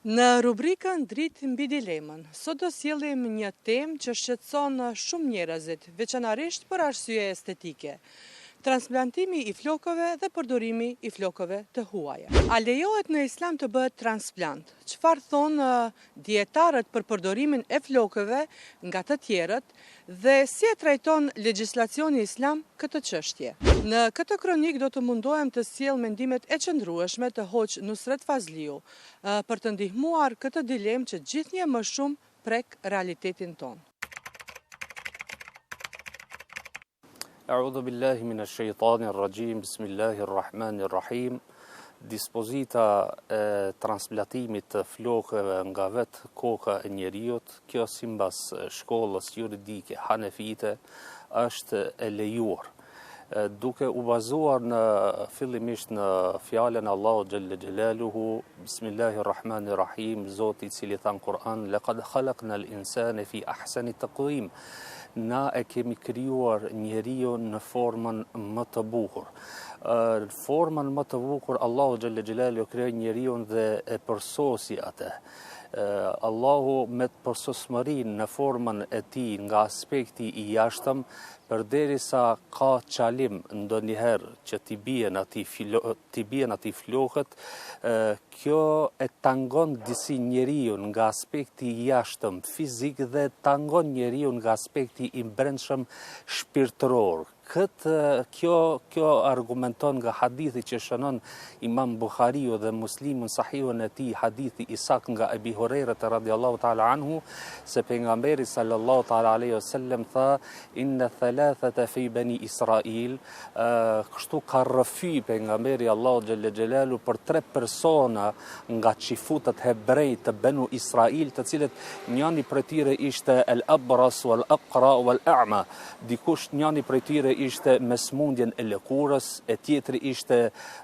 Në rubrikën Dritë mbi dilemën, sot do sjellim një temë që shqetëson shumë njerëzit, veçanërisht për arsye estetike. Transplantimi i flokëve dhe përdorimi i flokëve të huaja. A lejohet në Islam të bëhet transplant? Çfarë thonë dijetarët për përdorimin e flokëve nga të tjerët dhe si e trajton legjislacioni islam këtë çështje? Në këtë kronikë do të mundohem të sjell mendimet e qëndrueshme të Hoxhë Nusret Fazliu për të ndihmuar këtë dilemë që gjithnjë e më shumë prek realitetin tonë. Eudhu billahi min ash-shejtani rraxhim, bismillahi rrahmani rrahim. Dispozita e transplantimit të flokëve nga vetë koka e njeriut, kjo simbas shkollës juridike hanefite është e lejuar. Duke u bazuar në fillimisht në fjalën e Allahut xhelle xhelaluhu, bismillahi rrahmani rrahim, Zoti i cili tha në Kur'an, laqad khalaqna al-insane fi ahsani taqwim. Na e kemi krijuar njeriun në formën më të bukur. Në formën më të bukur Allahu xhelle xhelaluhu krijoi njeriun dhe e përsosi atë. Allahu me të përsosmërinë në formën e tij nga aspekti i jashtëm, përderisa ka çalim ndonjëherë që t'i bien atij t'i bien atij flokët, kjo e tangon disi njeriun nga aspekti i jashtëm fizik dhe tangon njeriun nga aspekti i brendshëm shpirtëror. Këtë kjo kjo argumenton nga hadithi që shënon Imam Buhariu dhe Muslimu në Sahihun e tij, hadithi i saktë nga Ebi Hurejre radiallahu ta'ala anhu, se pejgamberi sallallahu ta'ala alaihi wasallam tha inna thalathata fi bani Israil, kështu ka rrëfy pejgamberi i Allahut xhelle xhelalu për tre persona nga çifutët hebrej të Benu Israil, të cilët njëri prej tyre ishte el abras wal aqra wal a'ma, dikush njëri prej tyre ishte me sëmundjen e lëkurës, e tjetri ishte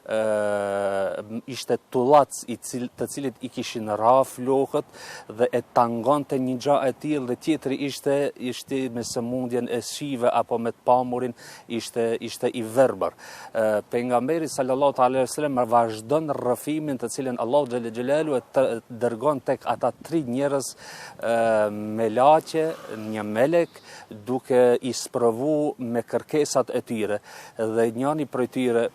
ë ishte tullac i cil, të cilit i kishin ra flokët dhe e tangonte një gjë e tillë dhe tjetri ishte ishte me sëmundjen e syve apo me të pamurin ishte ishte i verbër. Pejgamberi sallallahu ta'ala alaihi wasallam vazhdon rrëfimin të cilin Allahu xhelle xhelalu e dërgon tek ata tri njerëz melaqe, një melek duke i sprovu me kërkesat e tyre dhe njëri prej tyre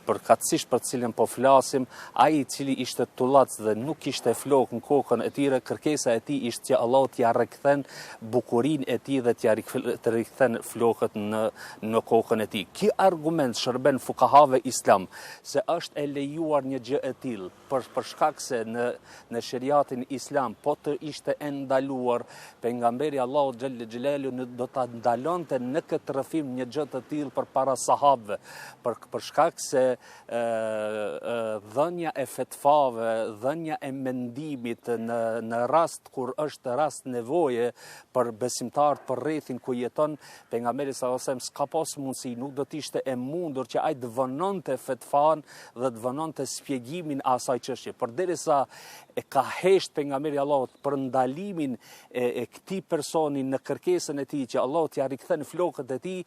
përkatësisht për të cilën po flasim, ai i cili ishte tullac dhe nuk kishte flokë në kokën e tyre, kërkesa e tij ishte që Allahu t'ia rikthen bukurinë e tij dhe t'ia të rikthen flokët në në kokën e tij. Ky argument shërben fukahave islam se është e lejuar një gjë e tillë për për shkak se në në sheriatin islam po të ishte e ndaluar pejgamberi i Allahut xhelle xhelalu do ta ndalonte në këtë rrëfim një gjë të tillë përpara sahabëve për për shkak se ë dhënia e fetvave, dhënia e mendimit në në rast kur është rast nevoje për besimtarët për rrethin ku jeton, pejgamberi sallallahu alajhi wasallam s'ka pas mundësi, nuk do të ishte e mundur që ai të vononte fetvan dhe të vononte shpjegimin e asaj çështje. Përderisa e ka hesht pejgamberi i Allahut për ndalimin e, e këtij personi në kërkesën e tij që Allahu t'ia rikthen flokët e tij,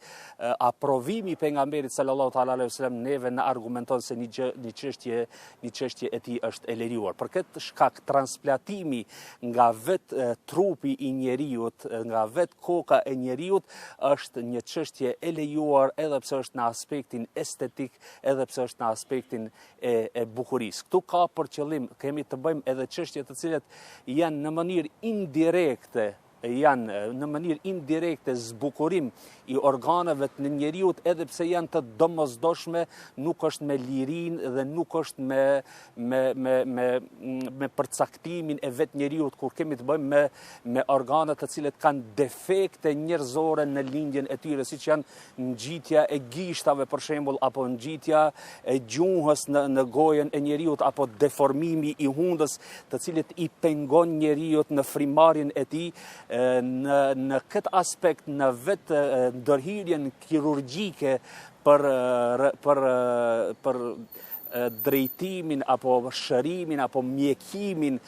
aprovimi i pejgamberit sallallahu ta'ala alaihi wasallam neve na argumenton se një gjë, një çështje, një çështje e tij është e lejuar. Për këtë shkak transplantimi nga vetë trupi i njeriut, nga vetë koka e njeriut është një çështje e lejuar edhe pse është në aspektin estetik, edhe pse është në aspektin e, e bukurisë. Këtu ka për qëllim, kemi të bëjmë edhe çështje të cilat janë në mënyrë indirekte janë në mënyrë indirekte zbukurim i organeve të njeriut edhe pse janë të domosdoshme, nuk është me lirinë dhe nuk është me me me me me përcaktimin e vetë njeriut kur kemi të bëjmë me me organe të cilët kanë defekte njerëzore në lindjen e tyre, siç janë ngjitja e gishtave për shembull apo ngjitja e gjuhës në në gojën e njeriut apo deformimi i hundës, të cilët i pengon njeriut në frymëmarrjen e tij, në në këtë aspekt në vetë ndërhyrjen kirurgjike për për për. drejtimin apo shërimin apo mjekimin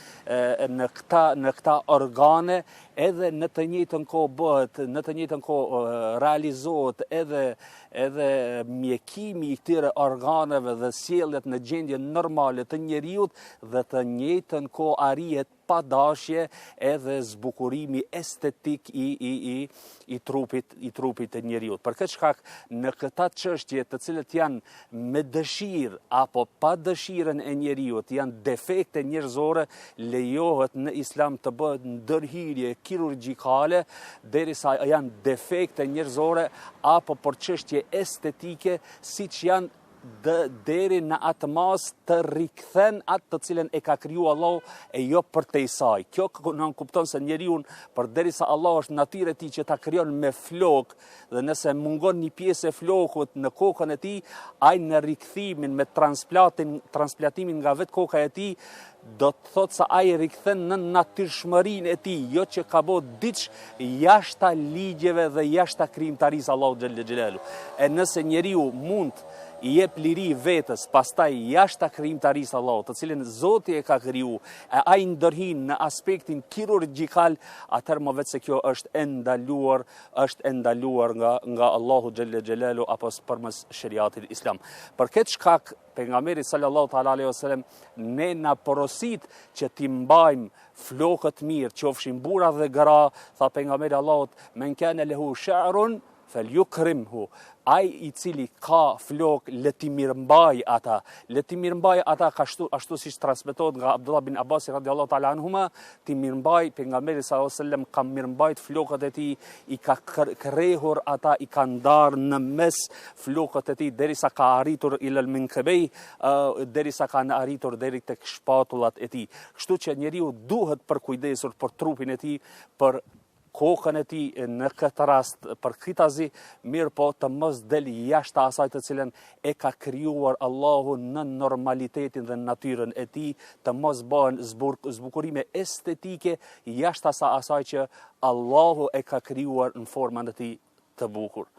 në këta në këta organe edhe në të njëjtën kohë bëhet në të njëjtën kohë realizohet edhe edhe mjekimi i këtyre organeve dhe sjelljet në gjendje normale të njeriut dhe të njëjtën kohë arrihet pa dashje edhe zbukurimi estetik i i i i trupit i trupit të njeriut. Për këtë shkak në këta çështje të cilët janë me dëshirë apo pa dëshirën e njeriut, janë defekte njerëzore, lejohet në Islam të bëhet ndërhyrje kirurgjikale derisa janë defekte njerëzore apo për çështje estetike, siç janë dë deri në atë masë të rikthen atë të cilën e ka kriju Allahu e jo përtej saj. Kjo nënkupton se njeriun përderisa Allahu është natyrë e tij që ta krijon me flokë dhe nëse mungon një pjesë e flokut në kokën e tij, ai në rikthimin me transplantin, transplantimin nga vetë koka e tij, do të thotë se ai rikthen në natyrshmërinë e tij, jo që ka bo diç jashta ligjeve dhe jashta krijimtarisë Allahut xhelle xhelaluhu. E nëse njeriu mund i jep liri vetes, pastaj jashta krijimtarisë Allahut, të cilën Zoti e ka kriju, e ai ndërhin në aspektin kirurgjikal, atëherë më veç se kjo është e ndaluar, është e ndaluar nga nga Allahu xhelle xhelaluhu apo përmes sheriatit islam. Për këtë shkak Pejgamberi sallallahu ta'ala alaihi wasallam ne na porosit që t'i mbajmë flokët mirë, qofshin burra dhe gra, tha pejgamberi Allahut, men kana lehu sha'run falyukrimhu. Ai i cili ka flokë, le t'i mirëmbaj ata, le t'i mirëmbaj ata kashtu ashtu siç transmetohet nga Abdullah bin Abbas radiallahu ta'ala anhuma, t'i mirëmbaj pejgamberi sallallahu alaihi wasallam ka mirëmbajt flokët e tij, i ka krehur ata, i ka ndarë në mes flokët e tij derisa ka arritur ilal menkibejn, derisa kanë arritur deri tek shpatullat e tij. Kështu që njeriu duhet përkujdesur për trupin e tij, për kokën e tij në këtë rast përkitazi, mirëpo të mos del jashtë asaj të cilën e ka krijuar Allahu në normalitetin dhe natyrën e tij, të mos bëhen zbukurime estetike jashtë asaj që Allahu e ka krijuar në formën e tij të bukur.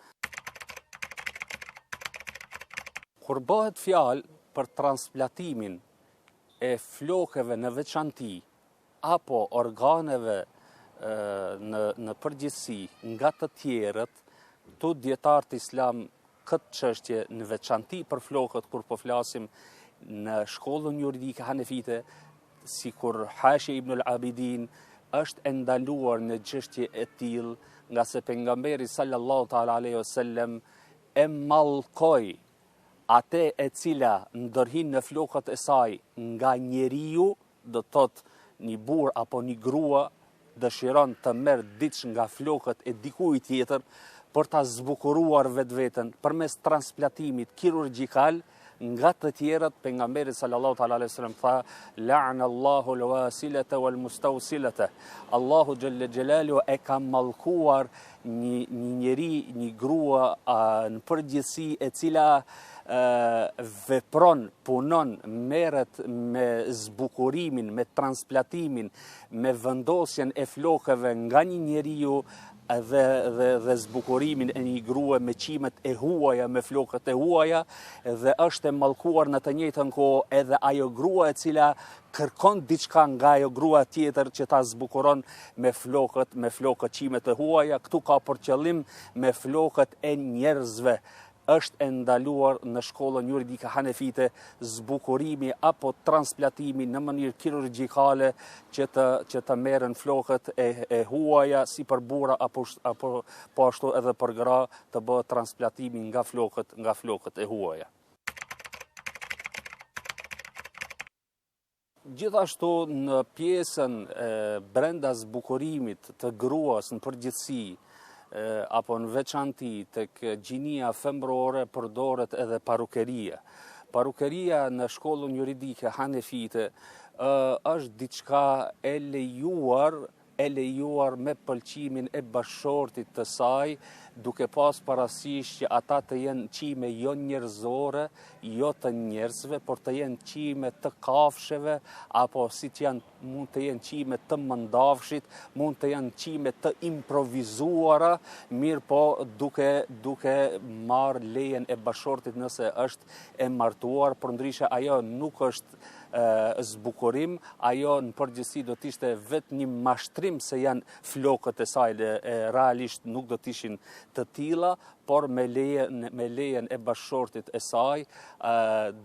Kur bëhet fjalë për transplantimin e flokëve në veçanti apo organeve në në përgjithësi nga të tjerët, këtu dijetarët islam këtë çështje në veçanti për flokët kur po flasim në shkollën juridike hanefite, sikur Hashije ibn al-Abidin është e ndaluar një çështje e tillë, ngase pejgamberi sallallahu ta'ala alaihi wasallam e mallkoi atë e cila ndërhin në flokët e saj nga njeriu, do të thotë një burrë apo një grua dëshiron të merr diç nga flokët e dikujt tjetër për ta zbukuruar vetveten përmes transplantimit kirurgjikal nga të tjerët, pejgamberi sallallahu ta'ala alaihi wasallam tha la'ana Allahu al-wasilata wal mustawsilata. Allahu xhelle xhelaluhu e ka mallkuar një një njeri, një grua a, në përgjithësi e cila vepron, punon, merret me zbukurimin, me transplantimin, me vendosjen e flokëve nga një njeriu dhe dhe dhe zbukurimin e një grue me qimet e huaja, me flokët e huaja dhe është e mallkuar në të njëjtën kohë edhe ajo grua e cila kërkon diçka nga ajo grua tjetër që ta zbukuron me flokët, me flokët qimet e huaja, këtu ka për qëllim me flokët e njerëzve është e ndaluar në shkollën juridike hanefite zbukurimi apo transplantimi në mënyrë kirurgjikale që të që të merren flokët e, e huaja si për burra apo apo po ashtu edhe për gra të bëhet transplantimi nga flokët nga flokët e huaja. Gjithashtu në pjesën e brenda zbukurimit të gruas në përgjithësi apo në veçanti tek gjinia femërore përdoret edhe parukeria. Parukeria në shkollën juridike hanefite është diçka e lejuar. e lejuar me pëlqimin e bashkëshortit të saj, duke pas parasysh që ata të jenë qime jo njerëzore, jo të njerëzve, por të jenë qime të kafshëve, apo siç janë mund të jenë qime të mëndafshit, mund të jenë qime të improvizuara, mirëpo duke, duke marrë lejen e bashkëshortit nëse është e martuar, përndryshe ajo nuk është zbukurim, ajo në përgjithësi do të ishte vetë një mashtrim se janë flokët e saj e, realisht nuk do të ishin të tilla, por me lejen me lejen e bashkëshortit e saj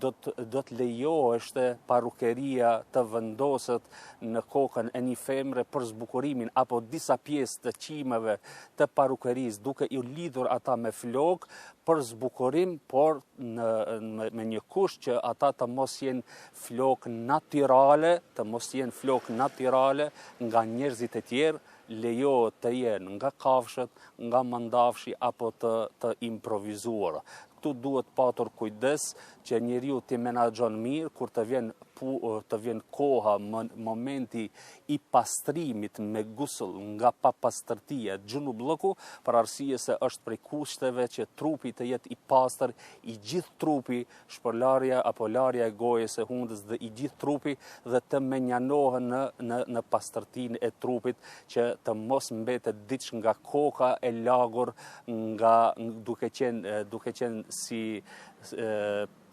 do të do të lejoheshte parukeria të vendoset në kokën e një femre për zbukurimin apo disa pjesë të qimeve të parukerisë duke i lidhur ata me flokë për zbukurim, por në, me, me një kusht që ata të mos jenë flokë natyrale, të mos jenë flokë natyrale nga njerëzit e tjerë, lejohet të jenë nga kafshët, nga mëndafshi apo të, të improvizuara. Këtu duhet patur kujdes që njeriu t'i menaxhon mirë kur të vjen pu, të vjen koha më, momenti i pastrimit me gusëll nga papastërtia xhunubllëku, për arsye se është prej kushteve që trupi të jetë i pastër, i gjithë trupi shpërlarja apo larja e gojës e hundës dhe i gjithë trupi dhe të menjanohen në në në pastërtinë e trupit që të mos mbetet diç nga koka e lagur nga duke qenë duke qenë si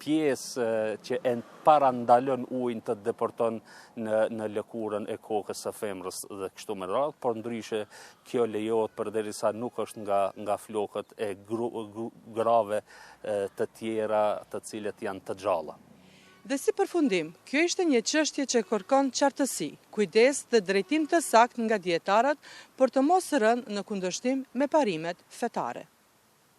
pjesë që e parandalon ujin të depërton në në lëkurën e kokës së femrës dhe kështu me radhë, por ndryshe kjo lejohet përderisa nuk është nga nga flokët e gru, gru, grave të tjera të cilët janë të gjalla. Dhe si përfundim, kjo ishte një çështje që kërkon qartësi, kujdes dhe drejtim të saktë nga dijetarët për të mos rënë në kundërshtim me parimet fetare.